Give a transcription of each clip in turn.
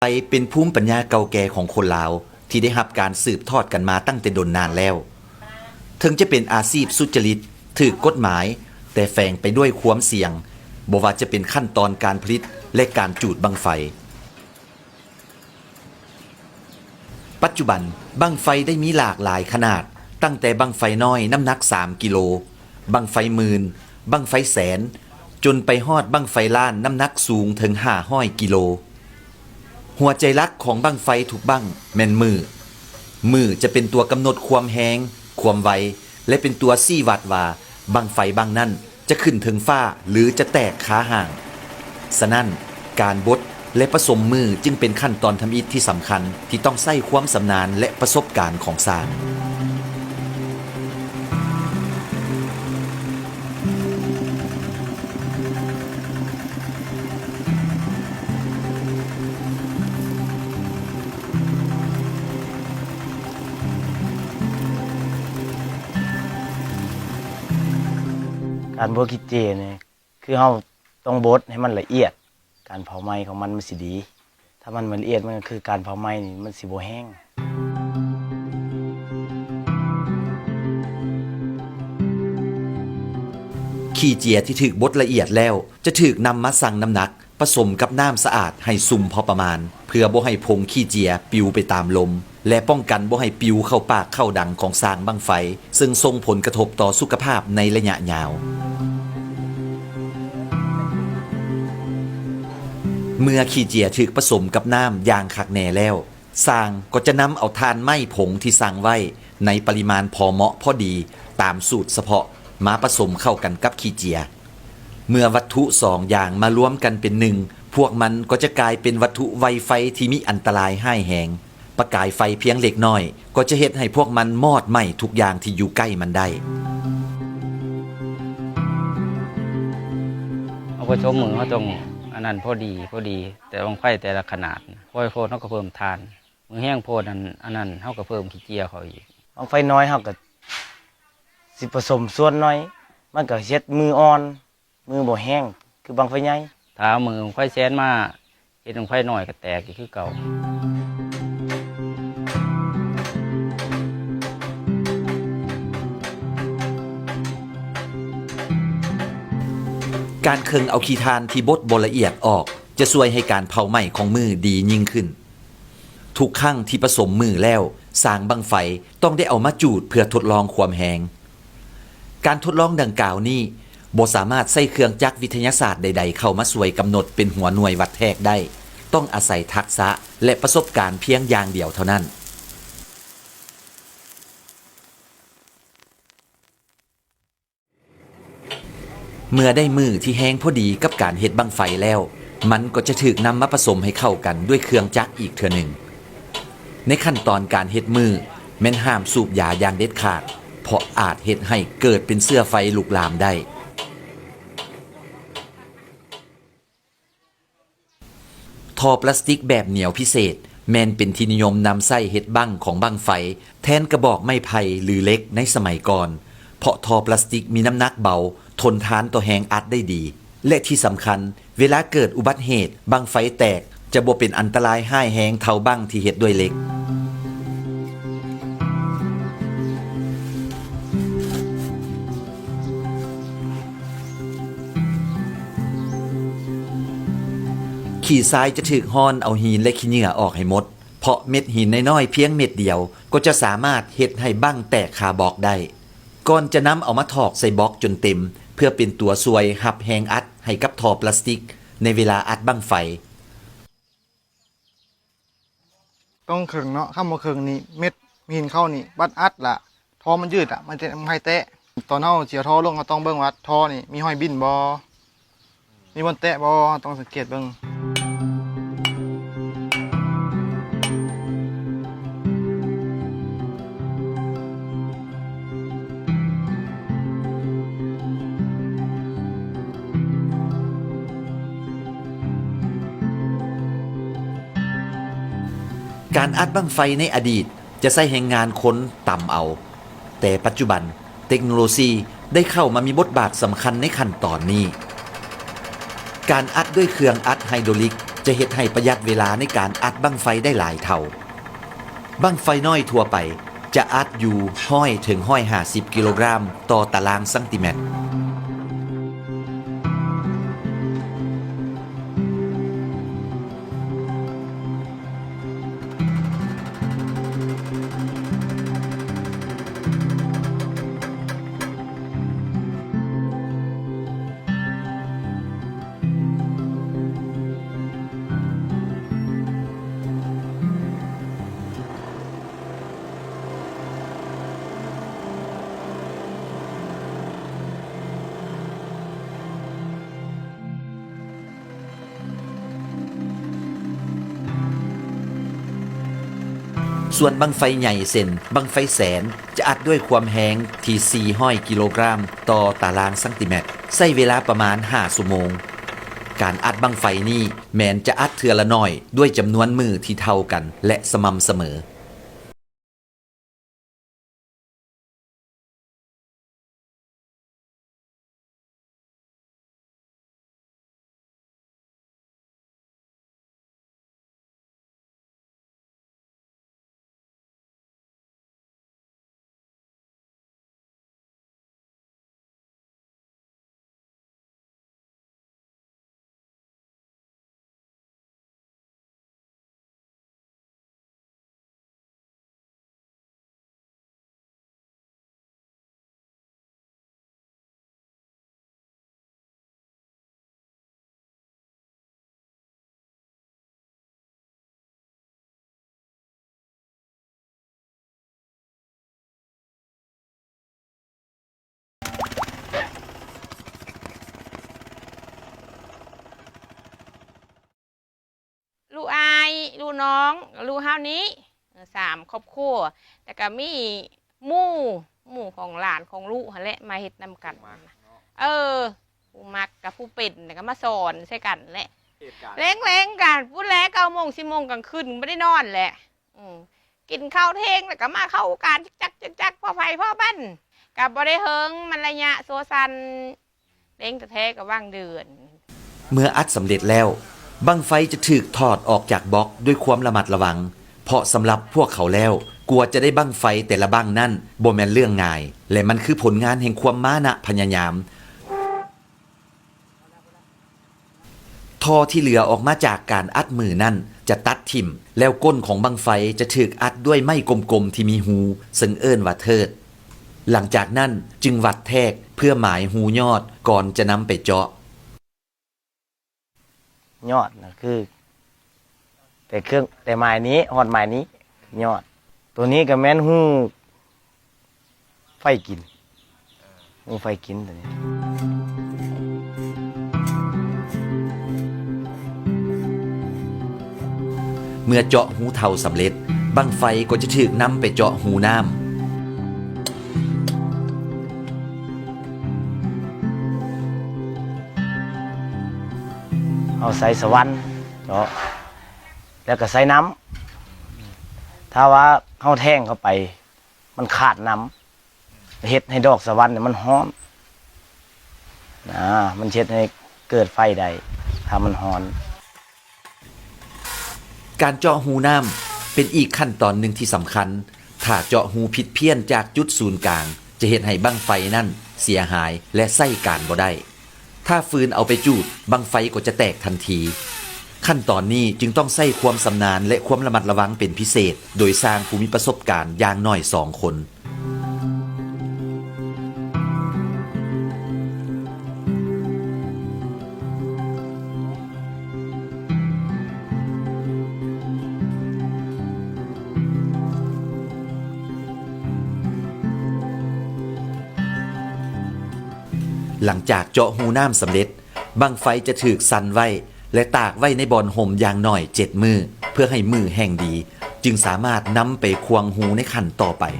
ໄຟເປັນພູມປັນຍາເກົ່າແກ່ຂອງຄົນລາວ ທີ່ໄດ້ຮັບການສືບທອດກັນມາຕັ້ງແຕ່ດົນນານແລ້ວ. ເຖິງຈະເປັນອາຊີບສຸຈະລິດ, ຖືກກົດໝາຍ, ແຕ່ແຝງໄປດ້ວຍຄວາມສ່ຽງ, ບໍ່ວ່າຈະເປັນຂັ້ນຕອນການຜະລິດ ແລະ ການຈູດບັ້ງໄຟ. ປັດຈຸບັນ, ບັ້ງໄຟໄດ້ມີຫຼາກຫຼາຍຂະໜາດ, ຕັ້ງແຕ່ບັ້ງໄຟນ້ອຍນ້ຳໜັກສາມກິໂລ, ບັ້ງໄຟໝື່ນ, ບັ້ງໄຟແສນ, ຈົນໄປຮອດບັ້ງໄຟລ້ານນ້ຳໜັກສູງເຖິງຫ້າຮ້ອຍກິໂລ. ຫົວໃຈຫຼັກຂອງບັ້ງໄຟທຸກບັ້ງແມ່ນມື. ມືຈະເປັນຕົວກຳນົດຄວາມແຮງ, ຄວາມໄວ ແລະ ເປັນຕົວຊີ້ວັດວ່າບັ້ງໄຟບັ້ງນັ້ນຈະຂຶ້ນເຖິງຟ້າ ຫຼື ຈະແຕກຄາຮ່າງ. ສະນັ້ນ, ການບົດ ແລະ ປະສົມມືຈຶ່ງເປັນຂັ້ນຕອນທຳອິດທີ່ສຳຄັນ ທີ່ຕ້ອງໃຊ້ຄວາມຊຳນານ ແລະ ປະສົບການຂອງຊ່າງ. ການບົດຂີ້ເຈນີ້ ຄືເຮົາຕ້ອງບົດໃຫ້ມັນລະອຽດ, ການເຜົາໄໝ້ຂອງມັນ ມັນຊິດີ. ຖ້າມັນບໍ່ລະອຽດ ມັນກໍຄືການເຜົາໄໝ້ນີ້ ມັນຊິບໍ່ແຫ້ງ. ຂີ້ເຈຍທີ່ຖືກບົດລະອຽດແລ້ວ ຈະຖືກນຳມາຊັ່ງນ້ຳໜັກ ປະສົມກັບນ້ຳສະອາດໃຫ້ຊຸ່ມພໍປະມານ ເພື່ອບໍ່ໃຫ້ຜົງຂີ້ເຈຍປິວໄປຕາມລົມ ແລະ ປ້ອງກັນບໍ່ໃຫ້ປິວເຂົ້າປາກເຂົ້າດັງຂອງຊ່າງບັ້ງໄຟ, ເຊິ່ງສົ່ງຜົນກະທົບຕໍ່ສຸຂະພາບໃນໄລຍະຍາວ. ເມື່ອຂີ້ເຈຍຖືກປະສົມກັບນ້ຳຢ່າງຄັກແນ່ແລ້ວ, ຊ່າງກໍຈະນຳເອົາຖ່ານໄມ້ຜົງທີ່ຊັ່ງໄວ້ໃນປະລິມານພໍເໝາະພໍດີຕາມສູດສະເພາະ ມາປະສົມເຂົ້າກັນກັບຂີ້ເຈຍ. ເມື່ອວັດຖຸສອງຢ່າງມາລວມກັນເປັນໜຶ່ງ, ພວກມັນກໍຈະກາຍເປັນວັດຖຸໄວໄຟທີ່ມີອັນຕະລາຍຮ້າຍແຮງ. ປະກາຍໄຟພຽງເລັກນ້ອຍກໍຈະເຮັດໃຫ້ພວກມັນມອດໄໝ້ທຸກຢ່າງທີ່ຢູ່ໃກ້ມັນໄດ້. ເຮົາປະສົມມື ເຮົາຕ້ອງອັນນັ້ນພໍດີ ພໍດີ ແຕ່ບັ້ງໄຟແຕ່ລະຂະໜາດ. ບໍ່ໃຫ້ໂພດ ເຮົາກໍເພີ່ມຖ່ານ. ມືແຮງໂພດນັ້ນ ອັນນັ້ນ ເຮົາກໍເພີ່ມຂີ້ເຈຍເຂົ້າອີກ. ບັ້ງໄຟນ້ອຍ ເຮົາກໍຊິປະສົມສ່ວນໜ້ອຍ, ມັນກໍເຮັດມືອ່ອນ. ມືບໍ່ແຮງຄືບັ້ງໄຟໃຫຍ່. ຖ້າເອົາມືບັ້ງໄຟແສນມາເຮັດບັ້ງໄຟນ້ອຍກໍແຕກອີກຄືເກົ່າ. ການເຄິ່ງເອົາຂີ້ຖ່ານທີ່ບົດບໍ່ລະອຽດອອກ ຈະຊ່ວຍໃຫ້ການເຜົາໄໝ້ຂອງມືດີຍິ່ງຂຶ້ນ. ທຸກຄັ້ງທີ່ປະສົມມືແລ້ວ, ຊ່າງບັ້ງໄຟຕ້ອງໄດ້ເອົາມາຈູດເພື່ອທົດລອງຄວາມແຮງ. ການທົດລອງດັ່ງກ່າວນີ້ບໍ່ສາມາດໃຊ້ເຄື່ອງຈັກວິທະຍາສາດໃດໆເຂົ້າມາຊ່ວຍກຳນົດເປັນຫົວໜ່ວຍວັດແທກໄດ້, ຕ້ອງອາໄສທັກສະ ແລະ ປະສົບການພຽງຢ່າງດຽວເທົ່ານັ້ນ. ເມື່ອໄດ້ມືທີ່ແຮງພໍດີກັບການເຮັດບັ້ງໄຟແລ້ວ, ມັນກໍຈະຖືກນຳມາປະສົມໃຫ້ເຂົ້າກັນດ້ວຍເຄື່ອງຈັກອີກເທື່ອໜຶ່ງ. ໃນຂັ້ນຕອນການເຮັດມື, ແມ່ນຫ້າມສູບຢາຢ່າງເດັດຂາດ, ເພາະອາດເຮັດໃຫ້ເກີດເປັນເຊື້ອໄຟລຸກລາມໄດ້. ທໍ່ປລາສຕິກແບບໜຽວພິເສດ ແມ່ນເປັນທີ່ນິຍົມນຳໃຊ້ເຮັດບັ້ງຂອງບັ້ງໄຟ ແທນກະບອກໄມ້ໄຜ່ ຫຼື ເຫຼັກໃນສະໄໝກ່ອນ, ເພາະທໍ່ປລາສຕິກມີນ້ຳໜັກເບົາ, ທົນທານຕໍ່ແຮງອັດໄດ້ດີ ແລະ ທີ່ສຳຄັນ, ເວລາເກີດອຸບັດເຫດ ບັ້ງໄຟແຕກ ຈະບໍ່ເປັນອັນຕະລາຍຮ້າຍແຮງເທົ່າບັ້ງທີ່ເຮັດດ້ວຍເຫຼັກ. ຂີ້ຊາຍຈະຖືກຮ້ອນເອົາຫີນ ແລະ ຂີ້ເຫຍື້ອອອກໃຫ້ໝົດ, ເພາະເມັດຫີນນ້ອຍໆພຽງເມັດດຽວ ກໍຈະສາມາດເຮັດໃຫ້ບັ້ງແຕກຄາບລັອກໄດ້. ກ່ອນຈະນຳເອົາມາຖອກໃສ່ບລັອກຈົນເຕັມ ເພື່ອເປັນຕົວຊ່ວຍຮັບແຮງອັດໃຫ້ກັບທໍ່ປລາສຕິກໃນເວລາອັດບັ້ງໄຟ. ຕ້ອງເຄິ່ງເນາະ, ຄັນບໍ່ເຄິ່ງນີ້ ເມັດຫີນເຂົ້ານີ້ບັດອັດລະ ທໍ່ມັນຍືດລະ ມັນຈະບໍ່ໃຫ້ແຕະ. ຕອນເຮົາຊິເອົາທໍ່ລົງ ເຮົາຕ້ອງເບິ່ງວ່າທໍ່ນີ້ມີຮອຍບິນບໍ່? ມີບ່ອນແຕະບໍ່? ເຮົາຕ້ອງສັງເກດເບິ່ງ. ການອັດບັ້ງໄຟໃນອະດີດຈະໃຊ້ແຮງງານຄົນຕ່ຳເອົາ, ແຕ່ປັດຈຸບັນ ເຕັກໂນໂລຊີໄດ້ເຂົ້າມາມີບົດບາດສຳຄັນໃນຂັ້ນຕອນນີ້. ການອັດດ້ວຍເຄື່ອງອັດໄຮໂດຣລິກ ຈະເຮັດໃຫ້ປະຢັດເວລາໃນການອັດບັ້ງໄຟໄດ້ຫຼາຍເທົ່າ. ບັ້ງໄຟນ້ອຍທົ່ວໄປຈະອັດຢູ່ຮ້ອຍເຖິງຮ້ອຍຫ້າສິບກິໂລກຣາມຕໍ່ຕາລາງຊັງຕີແມັດ. ສ່ວນບັ້ງໄຟໃຫຍ່ເຊັ່ນ ບັ້ງໄຟແສນ ຈະອັດດ້ວຍຄວາມແຮງທີ່ສີ່ຮ້ອຍກິໂລກຣາມຕໍ່ຕາລາງຊັງຕີແມັດ, ໃຊ້ເວລາປະມານຫ້າຊົ່ວໂມງ. ການອັດບັ້ງໄຟນີ້ແມ່ນຈະອັດເທື່ອລະໜ້ອຍ ດ້ວຍຈຳນວນມື້ທີ່ເທົ່າກັນ ແລະ ສະໝ່ຳສະເໝີ. ລູກອ້າຍ ລູກນ້ອງ ລູກເຮົານີ້ ເອີ ສາມຄອບຄົວ ແລ້ວກະມີໝູ່ ໝູ່ຂອງຫຼານຂອງລູກຫັ້ນແຫຼະ ມາເຮັດນຳກັນ. ເອີ ຜູ້ມັກກັບຜູ້ເປັນ ແລ້ວກະມາສອນໃສ່ກັນແຫຼະ. ເຮັດການ ແລງໆ ກະພຸ້ນແຫຼະ ເກົ້າໂມງ ສິບໂມງກາງຄືນ ບໍ່ໄດ້ນອນແຫຼະ. ອືມ ກິນເຂົ້າທ່ຽງແລ້ວກໍມາເຂົ້າການຈັກໆໆ ພໍໄຜພໍມັນ ກໍບໍ່ໄດ້ເຫິງ ມັນໄລຍະຊົ່ວສັ້ນ ເລັງແທ້ໆກໍຫວ່າງເດືອນ. ເມື່ອອັດສຳເລັດແລ້ວ, ບັ້ງໄຟຈະຖືກຖອດອອກຈາກບລັອກດ້ວຍຄວາມລະມັດລະວັງ, ເພາະສຳລັບພວກເຂົາແລ້ວ, ກວ່າຈະໄດ້ບັ້ງໄຟແຕ່ລະບັ້ງນັ້ນບໍ່ແມ່ນເລື່ອງງ່າຍ, ແລະ ມັນຄືຜົນງານແຫ່ງຄວາມມານະພະຍາຍາມ. ທໍ່ທີ່ເຫຼືອອອກມາຈາກການອັດມືນັ້ນຈະຕັດຖິ້ມ, ແລ້ວກົ້ນຂອງບັ້ງໄຟຈະຖືກອັດດ້ວຍໄມ້ກົມໆທີ່ມີຮູ, ເຊິ່ງເອີ້ນວ່າເທີດ. ຫຼັງຈາກນັ້ນຈຶ່ງວັດແທກເພື່ອໝາຍຮູຍອດກ່ອນຈະນຳໄປເຈາະ. ຍອດນະຄື ແຕ່ເຄື່ອງ ແຕ່ໝາຍນີ້ຮອດໝາຍນີ້ ຍອດ. ໂຕນີ້ກໍແມ່ນຮູ ໄຟກິນ ເອີ ມີໄຟກິນໂຕນີ້. ເມື່ອເຈາະຮູເທົາສຳເລັດ, ບັ້ງໄຟກໍຈະຖືກນຳໄປເຈາະຮູນ້ຳ. ເຮົາໃສ່ສະຫວັນເຈາະ ແລ້ວກໍໃສ່ນ້ຳ. ຖ້າວ່າເຮົາແທງເຂົ້າໄປ ມັນຂາດນ້ຳ ເຮັດໃຫ້ດອກສະຫວັນນີ້ມັນຮ້ອນນະ, ມັນເຮັດໃຫ້ເກີດໄຟໄດ້ ຖ້າມັນຮ້ອນ. ການເຈາະຮູນ້ຳເປັນອີກຂັ້ນຕອນໜຶ່ງທີ່ສຳຄັນ. ຖ້າເຈາະຮູຜິດພຽນຈາກຈຸດສູນກາງ, ຈະເຮັດໃຫ້ບັ້ງໄຟນັ້ນເສຍຫາຍ ແລະ ໃຊ້ການບໍ່ໄດ້. ຖ້າຝືນເອົາໄປຈູດ, ບັ້ງໄຟກໍຈະແຕກທັນທີ. ຂັ້ນຕອນນີ້ຈຶ່ງຕ້ອງໃຊ້ຄວາມຊຳນານ ແລະ ຄວາມລະມັດລະວັງເປັນພິເສດ, ໂດຍຊ່າງຜູ້ມີປະສົບການຢ່າງໜ້ອຍສອງຄົນ. ຫຼັງຈາກເຈາະຮູນ້ຳສຳເລັດ, ບັ້ງໄຟຈະຖືກສັ່ນໄວ້ ແລະ ຕາກໄວ້ໃນບ່ອນຮົ່ມຢ່າງໜ້ອຍເຈັດມື້ ເພື່ອໃຫ້ມືແຫ້ງດີ, ຈຶ່ງສາມາດນຳໄປຂວາງຮູໃນຂັ້ນຕໍ່ໄປ. ເ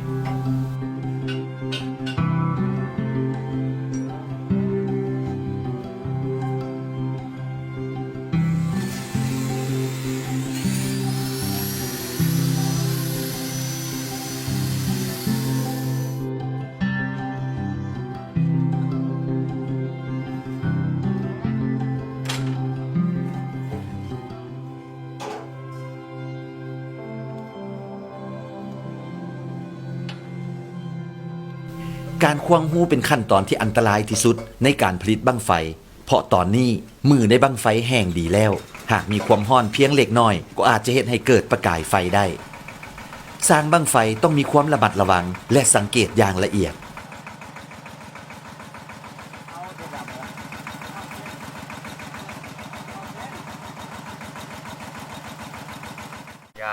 ການຂວ້າງຮູເປັນຂັ້ນຕອນທີ່ອັນຕະລາຍທີ່ສຸດໃນການຜະລິດບັ້ງໄຟ, ເພາະຕອນນີ້ມືໃນບັ້ງໄຟແຫ້ງດີແລ້ວ, ຫາກມີຄວາມຮ້ອນພຽງເລັກນ້ອຍກໍອາດຈະເຮັດໃຫ້ເກີດປະກາຍໄຟໄດ້. ຊ່າງບັ້ງໄຟຕ້ອງມີຄວາມລະມັດລະວັງ ແລະ ສັງເກດຢ່າງລະອຽດ.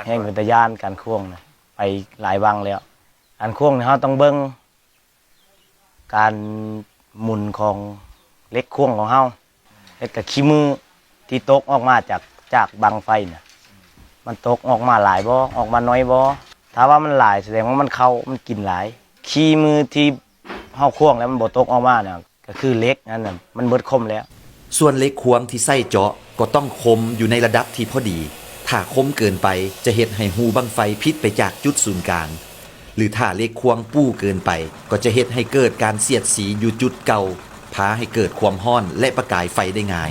ແຮງເປັນຕາຢ້ານການຂວ້າງນະ ໄປຫຼາຍວັງແລ້ວ. ການຂວ້າງນີ້ເຮົາຕ້ອງເບິ່ງ ການໝູນຂອງເຫຼັກຂວ້າງຂອງເຮົາ ແລ້ວກະຂີ້ມືທີ່ຕົກອອກມາຈາກ ຈາກບັ້ງໄຟນະ ມັນຕົກອອກມາຫຼາຍບໍ່ ອອກມາໜ້ອຍບໍ່. ຖ້າວ່າມັນຫຼາຍ ສະແດງວ່າມັນເຂົ້າ ມັນກິນຫຼາຍ. ຂີ້ມືທີ່ເຮົາຂວ້າງແລ້ວມັນບໍ່ຕົກອອກມານະ ກະຄືເຫຼັກນັ້ນນະ ມັນເບິດຄົມແລ້ວ. ສ່ວນເຫຼັກຂວ້າງທີ່ໃຊ້ເຈາະກໍຕ້ອງຄົມຢູ່ໃນລະດັບທີ່ພໍດີ. ຖ້າຄົມເກີນໄປຈະເຮັດໃຫ້ຮູບັ້ງໄຟຜິດໄປຈາກຈຸດສູນກາງ. ຫຼືຖ້າເຫຼັກຂວ້າງປູເກີນໄປ ກໍຈະເຮັດໃຫ້ເກີດການສຽດສີຢູ່ຈຸດເກົ່າ, ພາໃຫ້ເກີດຄວາມຮ້ອນ ແລະ ປະກາຍໄຟໄດ້ງ່າຍ.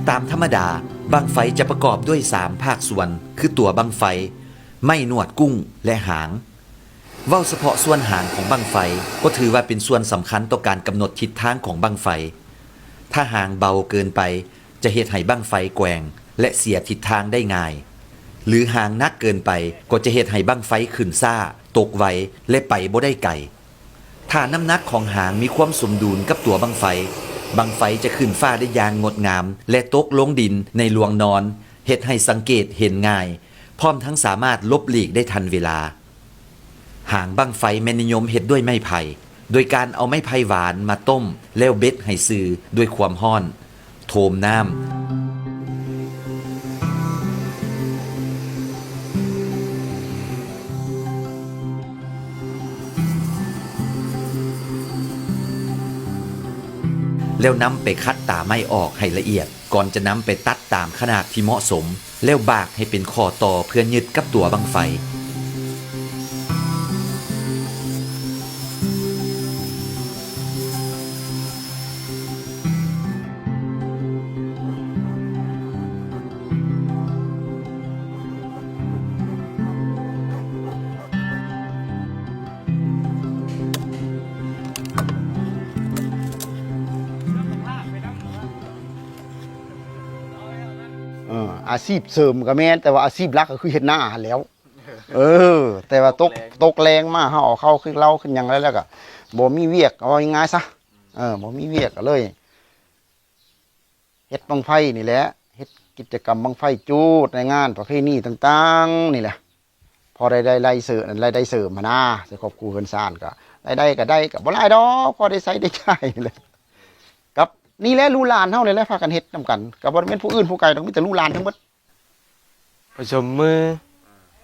ຕາມທຳມະດາ, ບັ້ງໄຟຈະປະກອບດ້ວຍສາມພາກສ່ວນ ຄືຕົວບັ້ງໄຟ, ໄມ້ໜວດກຸ້ງ ແລະ ຫາງ. ເວົ້າສະເພາະສ່ວນຫາງຂອງບັ້ງໄຟ ກໍຖືວ່າເປັນສ່ວນສຳຄັນຕໍ່ການກຳນົດທິດທາງຂອງບັ້ງໄຟ. ຖ້າຫາງເບົາເກີນໄປ ຈະເຮັດໃຫ້ບັ້ງໄຟແກວ່ງ ແລະ ເສຍທິດທາງໄດ້ງ່າຍ, ຫຼື ຫາງໜັກເກີນໄປ ກໍຈະເຮັດໃຫ້ບັ້ງໄຟຂຶ້ນຊ້າ, ຕົກໄວ ແລະ ໄປບໍ່ໄດ້ໄກ. ຖ້ານ້ຳໜັກຂອງຫາງມີຄວາມສົມດຸນກັບຕົວບັ້ງໄຟ, ບັ້ງໄຟຈະຂຶ້ນຟ້າໄດ້ຢ່າງງົດງາມ ແລະ ຕົກລົງດິນໃນລວງນອນ, ເຮັດໃຫ້ສັງເກດເຫັນງ່າຍ, ພ້ອມທັງສາມາດຫຼົບຫຼີກໄດ້ທັນເວລາ. ຫາງບັ້ງໄຟແມ່ນນິຍົມເຮັດດ້ວຍໄມ້ໄຜ່, ໂດຍການເອົາໄມ້ໄຜ່ຫວານມາຕົ້ມ ແລ້ວເບັດໃຫ້ຊື່ດ້ວຍຄວາມຮ້ອນ, ໂທມນ້ຳ. ແລ້ວນຳໄປຄັດຕາໄມ້ອອກໃຫ້ລະອຽດ. ກ່ອນຈະນຳໄປຕັດຕາມຂະໜາດທີ່ເໝາະສົມ ແລ້ວບາກໃຫ້ເປັນຂໍ້ຕໍ່ເພື່ອຍຶດກັບຕົວບັ້ງໄຟ. ເອີ ອາຊີບເສີມກໍແມ່ນ ແຕ່ວ່າອາຊີບຫຼັກກໍຄືເຮັດນາຫັ້ນແຫຼ້ວ. ເອີ ແຕ່ວ່າຕົກ ຕົກແລງມາ ເຮົາເອົາເຂົ້າຂຶ້ນເລົາຂຶ້ນຫຍັງແລ້ວ ແລ້ວກໍບໍ່ມີວຽກ ເວົ້າງ່າຍໆຊະ. ເອີ ບໍ່ມີວຽກກໍເລີຍ ເຮັດບັ້ງໄຟນີ້ແຫຼະ ເຮັດກິດຈະກຳບັ້ງໄຟຈູດໃນງານປະເພນີຕ່າງໆນີ້ແຫຼະ ພໍໄດ້ ໄດ້ລາຍເສີມ ລາຍໄດ້ເສີມຫັ້ນນາ ໃສ່ຄອບຄົວເຮືອນຊານ ກໍລາຍໄດ້ກໍໄດ້ ກໍບໍ່ຫຼາຍດອກ ພໍໄດ້ໃຊ້ໄດ້ຈ່າຍນີ້ແຫຼະ ກັບນີ້ແຫຼະ ລູກຫຼານເຮົານີ້ແຫຼະ ພາກັນເຮັດນຳກັນ ກໍບໍ່ແມ່ນຜູ້ອື່ນຜູ້ໄກດອກ ມີແຕ່ລູກຫຼານທັງໝົດ. ປະສົມມື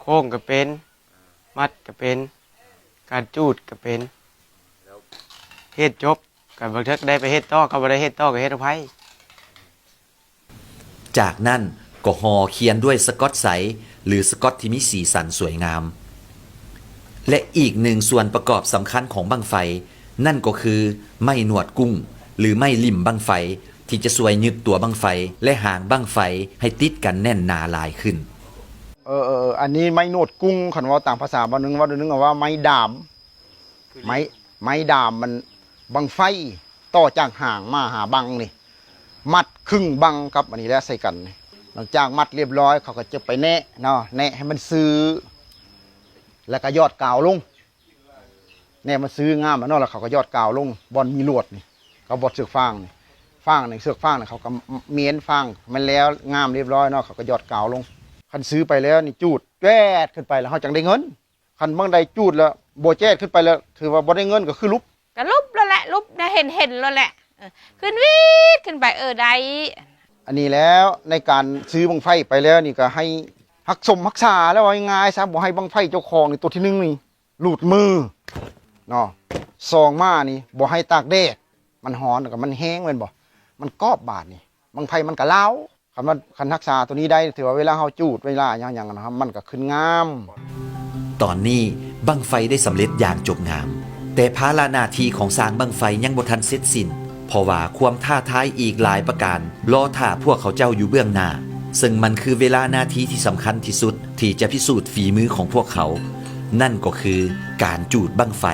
ໂຄ້ງກໍເປັນ ມັດກໍເປັນ ການຈູດກໍເປັນ ເຮັດຈົບກໍບາງເທື່ອກໍໄດ້ໄປເຮັດຕໍ່ ຄັນບໍ່ໄດ້ເຮັດຕໍ່ກໍເຮັດອະໄພ. ຈາກນັ້ນກໍຫໍ່ຂຽນດ້ວຍສະກອດໃສ ຫຼື ສະກອດທີ່ມີສີສັນສວຍງາມ. ແລະ ອີກໜຶ່ງສ່ວນປະກອບສຳຄັນຂອງບັ້ງໄຟ ນັ້ນກໍຄືໄມ້ໜວດກຸ້ງ ຫຼື ໄມ້ລິ້ມບັ້ງໄຟ ທີ່ຈະຊ່ວຍຍຶດຕົວບັ້ງໄຟ ແລະ ຫາງບັ້ງໄຟໃຫ້ຕິດກັນແໜ້ນໜາຫຼາຍຂຶ້ນ. ເອີໆໆ ອັນນີ້ໄມ້ໜວດກຸ້ງ ຄັນເວົ້າຕາມພາສາບ້ານໜຶ່ງ ເວົ້າໜຶ່ງວ່າໄມ້ດາມ ໄມ້ ໄມ້ດາມມັນ ບັ້ງໄຟ ຕໍ່ຈາກຫາງມາຫາບັ້ງນີ້ ມັດຄຶ່ງບັ້ງກັບອັນນີ້ແຫຼະໃສ່ກັນນີ້ ຫຼັງຈາກມັດລຽບຮ້ອຍ ເຂົາກໍຈະໄປແນະເນາະ ແນະໃຫ້ມັນຊື່ ແລ້ວກໍຢອດກາວລົງ. ແນະມັນຊື່ງາມແລ້ວເນາະ ແລ້ວເຂົາກໍຢອດກາວລົງ ບ່ອນມີລວດນີ້ ເຂົາບອດເຊືອກຟາງນີ້ ຟາງນີ້ ເຊືອກຟາງນີ້ ເຂົາກໍມ້ຽນຟາງ ມັນແລ້ວງາມລຽບຮ້ອຍເນາະ ເຂົາກໍຢອດກາວລົງ. ຄັນຊື້ໄປແລ້ວນີ້ ຈູດແຈ້ດຂຶ້ນໄປ ແລ້ວເຮົາຈັ່ງໄດ້ເງິນ. ຄັນບັ້ງໃດຈູດແລ້ວບໍ່ແຈ້ດຂຶ້ນໄປ ແລ້ວຖືວ່າບໍ່ໄດ້ເງິນ ກໍຄືຫຼຸບ ກໍຫຼຸບໂລດແຫຼະ ຫຼຸບນະ ເຫັນ ເຫັນໂລດແຫຼະ ເອີ ຂຶ້ນວີດຂຶ້ນໄປ ເອີ ໄດ້. ອັນນີ້ແລ້ວ ໃນການຊື້ບັ້ງໄຟໄປແລ້ວນີ້ ກໍໃຫ້ຮັກສົມຮັກສາ ແລ້ວເວົ້າງ່າຍໆຊະ ບໍ່ໃຫ້ບັ້ງໄຟເຈົ້າຂອງນີ້ ຕົວທີໜຶ່ງນີ້ ຫຼຸດມືເນາະ ສອງມານີ້ບໍ່ໃຫ້ຕາກແດດ ມັນຮ້ອນ ແລ້ວກໍມັນແຫ້ງແມ່ນບໍ່ ມັນກອບ ບາດນີ້ບັ້ງໄຟມັນກໍລາວ. ຄັນວ່າ ຄັນຮັກສາຕົວນີ້ໄດ້ ຖືວ່າເວລາເຮົາຈູດ ເວລາຫຍັງໆນະ ມັນກໍຂຶ້ນງາມ. ຕອນນີ້ບັ້ງໄຟໄດ້ສຳເລັດຢ່າງຈົບງາມ, ແຕ່ພາລະໜ້າທີ່ຂອງຊ່າງບັ້ງໄຟຍັງບໍ່ທັນເສັດສິ້ນ. ເພາະວ່າຄວາມທ້າທາຍອີກຫຼາຍປະການລໍຖ້າພວກເຂົາເຈົ້າຢູ່ເບື້ອງໜ້າ, ເຊິ່ງມັນຄືເວລານາທີທີ່ສຳຄັນທີ່ສຸດທີ່ຈະພິສູດຝີມືຂອງພວກເຂົາ, ນັ້ນກໍຄືການຈູດບັ້ງໄຟ.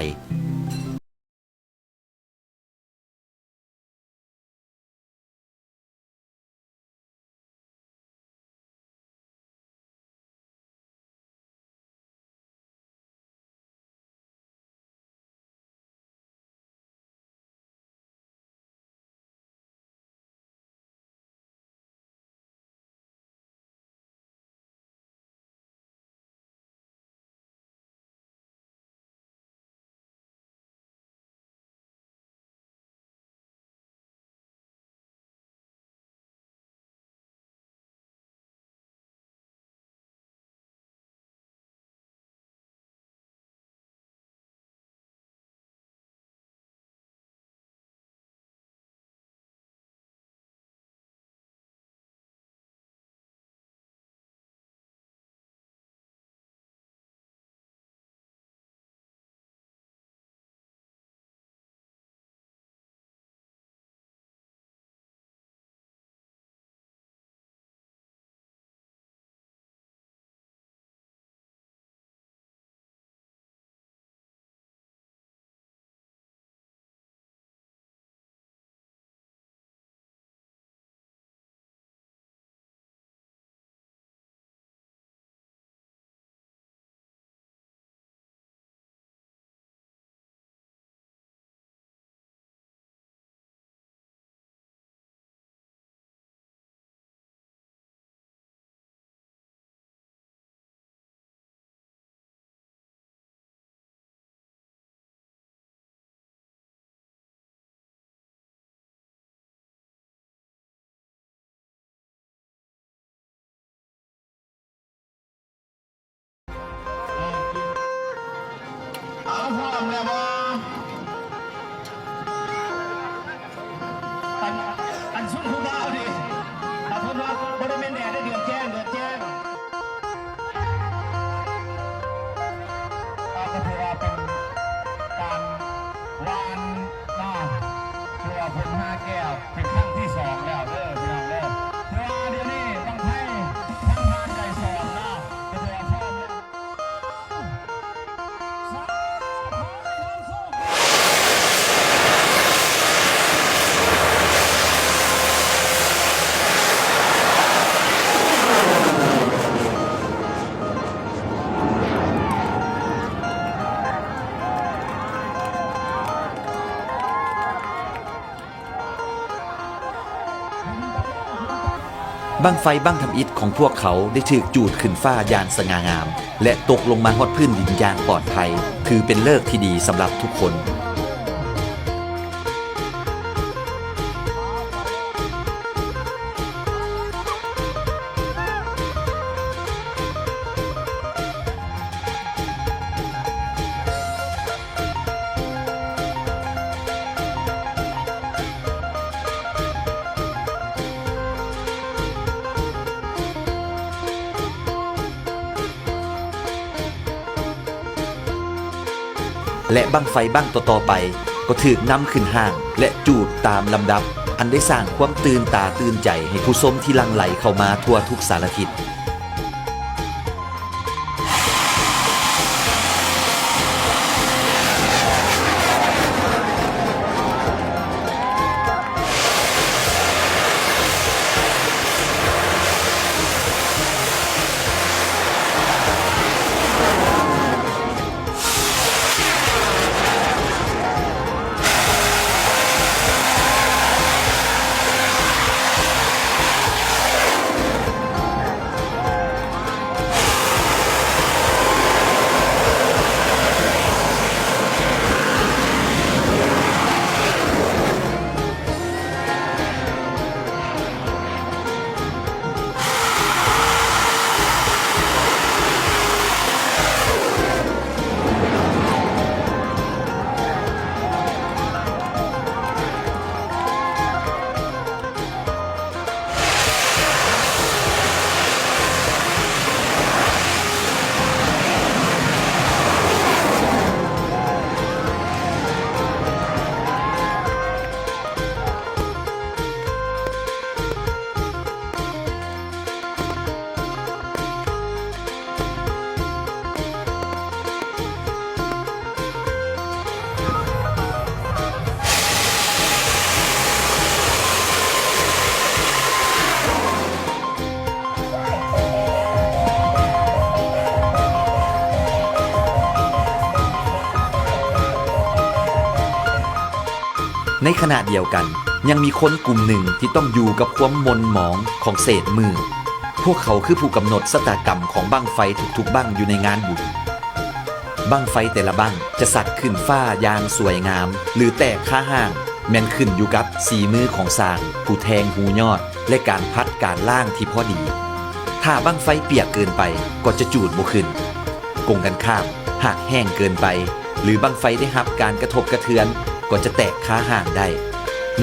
ເອົາ ພ້ອມແລ້ວບໍ່? ອັນ ອັນຊຸມຜູ້ບ່າວນີ້ ຖ້າເພິ່ນວ່າບໍ່ໄດ້ແມ່ນແດດເດ້ ເດືອນແຈ້ງ ເດືອນແຈ້ງ ກໍຖືວ່າເປັນການຫວ່ານເນາະ ຖືວ່າເພິ່ນຫາແກ້ວເປັນຄັ້ງທີສອງແລ້ວເດີ ພີ່ນ້ອງເດີ ຖືວ່າດຽວນີ້ບັ້ງໄຟທາງບ້ານໄກສອນເນາະ ກໍຖືວ່າພ້ອມແລ້ວ. ບັ້ງໄຟບັ້ງທຳອິດຂອງພວກເຂົາໄດ້ຖືກຈູດຂຶ້ນຟ້າຢ່າງສະຫງ່າງາມ ແລະ ຕົກລົງມາຮອດພື້ນດິນຢ່າງປອດໄພ, ຖືເປັນເລີກທີ່ດີສຳລັບທຸກຄົນ. ແລະ ບັ້ງໄຟບັ້ງຕໍ່ໆໄປກໍຖືກນຳຂຶ້ນຮ້າງ ແລະ ຈູດຕາມລຳດັບ, ອັນໄດ້ສ້າງຄວາມຕື່ນຕາຕື່ນໃຈໃຫ້ຜູ້ຊົມທີ່ຫຼັ່ງໄຫຼເຂົ້າມາທົ່ວທຸກສາລະທິດ. ແ ໃນຂະນະດຽວກັນ, ຍັງມີຄົນກຸ່ມໜຶ່ງທີ່ຕ້ອງຢູ່ກັບຄວາມໝ່ນໝອງຂອງເສດມື. ພວກເຂົາຄືຜູ້ກຳນົດຊະຕາກຳຂອງບັ້ງໄຟທຸກໆບັ້ງຢູ່ໃນງານບຸນ. ບັ້ງໄຟແຕ່ລະບັ້ງຈະສັກຂຶ້ນຟ້າຢ່າງສວຍງາມ ຫຼື ແຕກຄາຮ່າງ ແມ່ນຂຶ້ນຢູ່ກັບສີມືຂອງຊ່າງຜູ້ແທງຮູຍອດ ແລະ ການຜັດການລ້າງທີ່ພໍດີ. ຖ້າບັ້ງໄຟປຽກເກີນໄປກໍຈະຈູດບໍ່ຂຶ້ນ. ກົງກັນຂ້າມ, ຫາກແຫ້ງເກີນໄປ ຫຼື ບັ້ງໄຟໄດ້ຮັບການກະທົບກະເທືອນ ກໍຈະແຕກຄາຮ່າງໄດ້.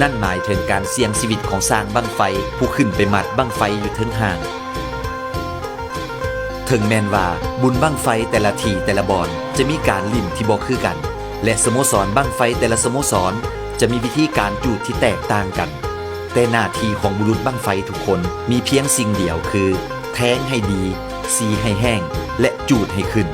ນັ້ນໝາຍເຖິງການສ່ຽງຊີວິດຂອງຊ່າງບັ້ງໄຟຜູ້ຂຶ້ນໄປມັດບັ້ງໄຟຢູ່ເທິງຮ່າງ. ເຖິງແມ່ນວ່າບຸນບັ້ງໄຟແຕ່ລະທີ່ແຕ່ລະບ່ອນຈະມີການຫຼິ້ນທີ່ບໍ່ຄືກັນ ແລະ ສະໂມສອນບັ້ງໄຟແຕ່ລະສະໂມສອນຈະມີວິທີການຈູດທີ່ແຕກຕ່າງກັນ, ແຕ່ໜ້າທີ່ຂອງບຸລຸດບັ້ງໄຟທຸກຄົນມີພຽງສິ່ງດຽວຄື ແທງໃຫ້ດີ, ສີໃຫ້ແຫ້ງ ແລະ ຈູດໃຫ້ຂຶ້ນ.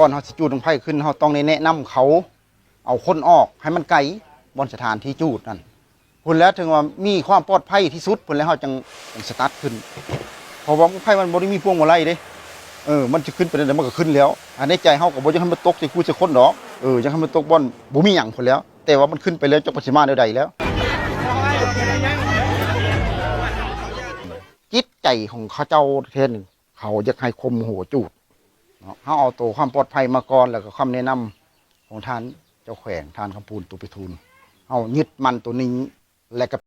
ກ່ອນເຮົາຊິຈູດບັ້ງໄຟຂຶ້ນ ເຮົາຕ້ອງໄດ້ແນະນຳເຂົາ ເອົາຄົນອອກໃຫ້ມັນໄກບ່ອນສະຖານທີ່ຈູດນັ້ນ ພຸ້ນແຫຼະເຖິງວ່າມີຄວາມປອດໄພທີ່ສຸດ ພຸ້ນແຫຼະເຮົາຈັ່ງ ຈັ່ງສະຕາດຂຶ້ນ ເພາະວ່າບັ້ງໄຟມັນບໍ່ໄດ້ມີພວງມາໄລເດ້ ເອີ ມັນຊິຂຶ້ນໄປແນວໃດມັນກໍຂຶ້ນແລ້ວ ອາ ໃນໃຈເຮົາກໍບໍ່ຢາກໃຫ້ມັນຕົກໃສ່ກູໃສ່ຄົນດອກ ເອີ ຢາກໃຫ້ມັນຕົກບ່ອນບໍ່ມີຫຍັງພຸ້ນແຫຼ້ວ ແຕ່ວ່າມັນຂຶ້ນໄປແລ້ວ ຈັກມັນຊິມາແນວໃດແລ້ວ. ຈິດໃຈຂອງເຂົາເຈົ້າແທ້ໜຶ່ງ ເຂົາຢາກໃຫ້ຂົ່ມຫົວຈູດເນາະ ເຮົາເອົາໂຕຄວາມປອດໄພມາກ່ອນ ແລ້ວກໍຄຳແນະນຳຂອງທ່ານເຈົ້າແຂວງ ທ່ານຄຳພູນ ຕຸໄປທູນ ເຮົາຍຶດໝັ້ນໂຕນີ້ ແລະກໍ